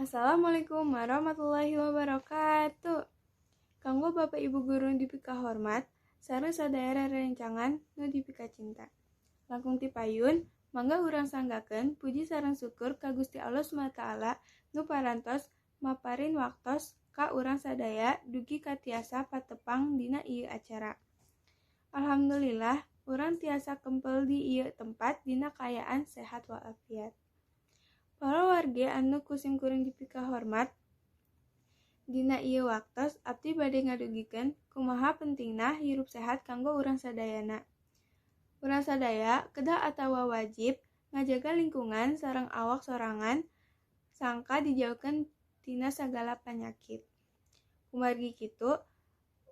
Assalamualaikum warahmatullahi wabarakatuh. Kanggo Bapak Ibu guru nu dipikahormat sareng sadaya rerencangan nu dipikacinta. Langkung ti payun, mangga urang sanggakeun puji sareng syukur ka Gusti Allah SWT nu parantos maparin waktos ka urang sadaya dugi ka tiasa patepang dina ieu acara. Alhamdulillah, urang tiasa kempel di ieu tempat dina kaayaan sehat walafiat. Para wargi anu ku simkuring dipikahormat, dina ieu waktos abdi bade ngadugikeun kumaha pentingna hirup sehat kanggo urang sadayana. Urang sadaya kedah atawa wajib ngajaga lingkungan sareng awak sorangan sangka dijauhkeun tina sagala panyakit. Kumargi kitu,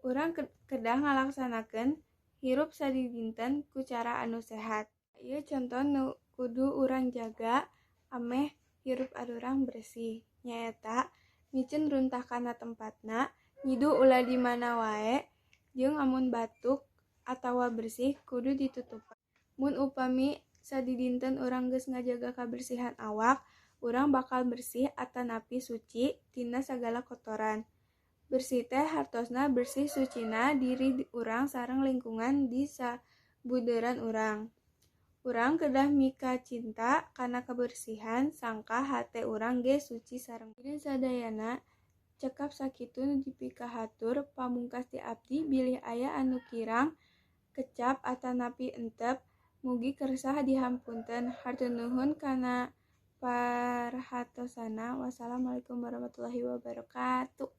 urang kedah ngalaksanakeun hirup sadidinten ku cara anu sehat. Ieu conto nu kudu urang jaga ameh hirup arurang bersih, nyaeta miceun runtah kana tempatna, nyiduh ulah di mana wae, jeung amun batuk atawa bersih kudu ditutupan. Mun upami sadidinten urang geus ngajaga kabersihan awak, urang bakal bersih atanapi suci tina sagala kotoran. Bersih teh hartosna bersih sucina diri urang sareng lingkungan di sabudeureun urang. Urang kedah mikacinta kana kebersihan sangka hate urang ge suci sareng. Hadirin sadayana, cekap sakitu nu dipikahatur pamungkas ti abdi, bilih aya anu kirang kecap atanapi entep, mugi kersa dihapunten. Hatur nuhun kana perhatosna. Wassalamualaikum warahmatullahi wabarakatuh.